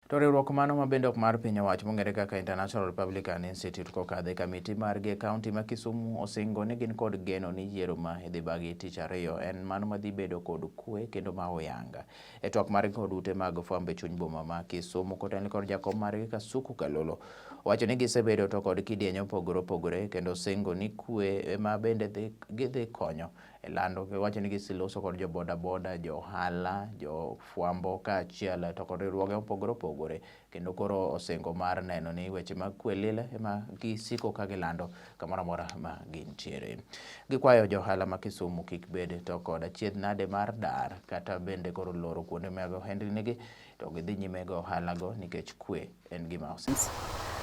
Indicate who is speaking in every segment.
Speaker 1: To riwruok mano ma bende ok mar piny owacho mong'ere kaka International Republican Institute kokadho e kamiti margi e kaunti ma Kisumu osingo ni gin kod geno ni yiero ma idhi bagi tich ariyo en mano madhi bedo kod kwe kendo ma oyanga. E twak margi kod ute mag fwambo e chuny boma ma Kisumu kotelni kod jakom margi Kasuku Kalolo owacho ni gisebedo to kod kidienje mopogore opogore kendo singo ni kwe ema bende gidhi konyo e lando. Giwacho ni giseloso kod jo boda boda, jo ohala, jo fwambo kaachiel to kod riwruoge mopogore opogore kendo koro osingo mar neno ni weche mag kwe lilo ema gisiko ka gilando kamoro amora ma gintiere. Gikwayo jo ohala ma Kisumu kik bed to kod achiedh nade mar dar kata bende koro loro kuonde mag ohendnigi to gidhi nyime go ohala go nikech kwe en gima ose.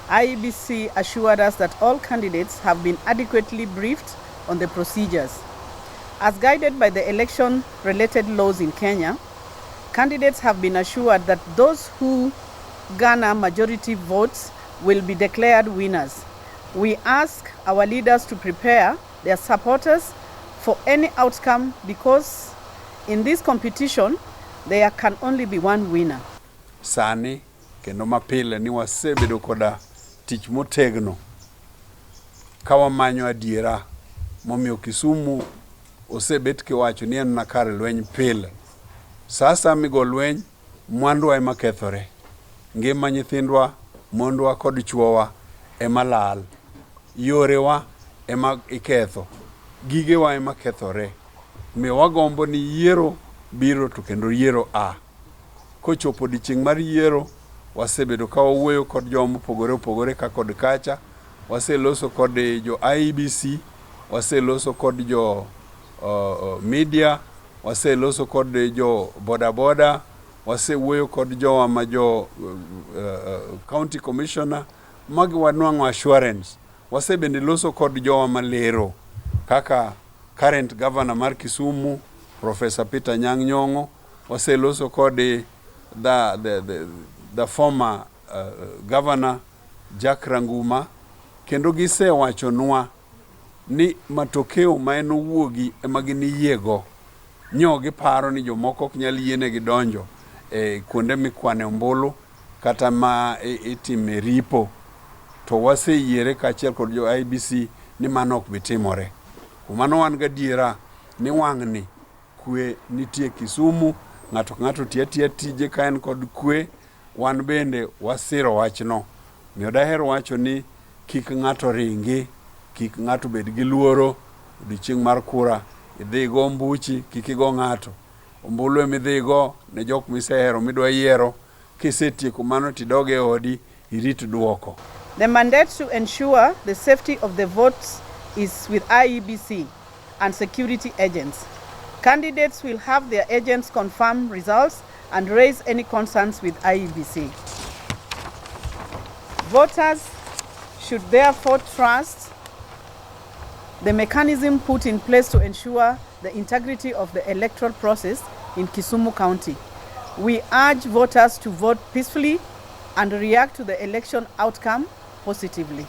Speaker 2: IEBC assured us that all candidates have been adequately briefed on the procedures. As guided by the election-related laws in Kenya, candidates have been assured that those who garner majority votes will be declared winners. We ask our leaders to prepare their supporters for any outcome because in this competition, there can only be one winner.
Speaker 3: Sani kendo mapile ni wasebedo koda tich motegno ka wamanyo adiera momiyo Kisumu osebet kiwacho ni en na kar lweny pile. Sa asaya migo lweny, mwanduwa ema kethore. Ngima nyithindwa, mondwa kod chuowa ema lal. Yorewa ema iketho. Gigewa ema kethore. Omiyo wagombo ni yiero biro to kendo yiero a. Kochopo odiochieng' mar yiero, wasebedo ka wawuoyo kod joma mopogore opogore ka kod kacha. Waseloso kod jo IEBC, waseloso kod jo media, waseloso kod jo boda boda, wasewuoyo kod jowa ma jo county commissioner, magi wanwang'o assurance. Wasebende loso kod jowa malero kaka current governor mar Kisumu, Professor Peter Anyang' Nyong'o, waseloso kod the former governor Jack Ranguma, kendo gisewachonwa ni matokeo ma en owuogi ema giniyiego. Nyo giparo ni jomoko ok nyal yienegi donjo e kuonde mikwane ombulu kata ma itime ripo. To waseyiere kaachiel kod jo IEBC ni mano ok bi timore. Kuom mano wan gadiera ni wang'ni kwe nitie Kisumu, ng'ato ka ng'ato tiyo atiya tije ka en kod kwe, wan bende wasiro wachno. Omiyo daher wacho ni kik ng'ato ringi, kik ng'ato bed gi luoro odiochieng' mar kura, idhi igo ombuchi, kik igo ng'ato. Ombulu ema idhi igo ne jok misehero midwa yiero, kisetieko mano tidog e odi irit duoko.
Speaker 2: The mandate to ensure the safety of the votes is with IEBC and security agents. Candidates will have their agents confirm results and raise any concerns with IEBC. Voters should therefore trust the mechanism put in place to ensure the integrity of the electoral process in Kisumu County. We urge voters to vote peacefully and react to the election outcome positively.